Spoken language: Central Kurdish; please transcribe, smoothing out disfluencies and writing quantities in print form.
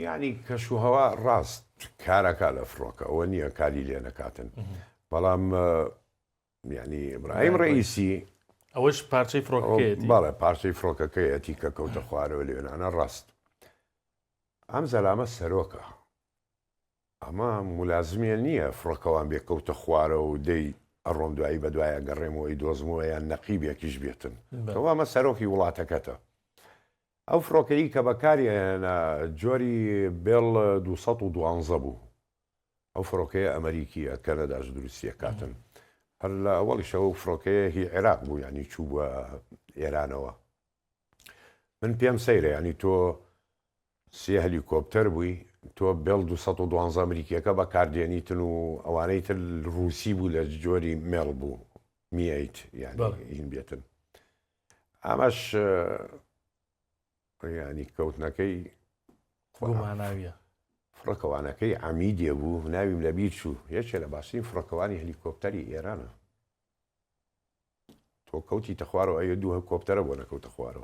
یانی کەش و هەوا ڕاست کارەکە لە فڕۆکە ئەوە نییە کاری لێ نەکاتن بەڵام یعنی ئیبراهیم ڕئیسی ئەوەش پارچەی فڕۆکەکەیەتی بەڵێ پارچەی فڕۆکەکەیەتی کە کەوتە خوارەوە لێنانە ڕاست ئەم زەلامە سەرۆکە ئەمە مولازمیە نییە فڕۆکەوان بێ کەوتە خوارەوە و دەی ئەڕۆم دوایی بەدوایە گەڕێمەوە ئەیدۆزمەوە یان نەقیبێکیش بێتن تۆ ئەمە سەرۆکی وڵاتەکەتە ئەو فڕۆکەی کە بەکاری ئەهێنا جۆری بێڵ 212 بوو ئەو فڕۆکەیە ئەمریکیە کەنەداش دروستی ئەکاتن هەر لە ئەوەڵیشەوە ئەو فڕۆکەیە هی عێراق بوو یانی چووبووە ئێرانەوە من پێم سەیرە ینی تۆ سێ هەلیکۆپتەر بووی تۆ بێڵ 212 ئەمریکیەکە بەکاردێنیتن و ئەوانەی تر ڕوسی بوو لە جۆری مێڵ بوو میت یعنی هین بێتن ئەمەش ینی کەوتنەکەی گوماناویە. فڕۆکەوانەکەی عەمیدێ بوو ناویم لەبیر چوو یەکێ لە باشترین فڕۆکەوانی هەلیکۆپتەری ئێرانە تۆ کەوتیتە خوارەوە ئەیە دوو هەکۆپتەرە بۆ نەکەوتە خوارەوە.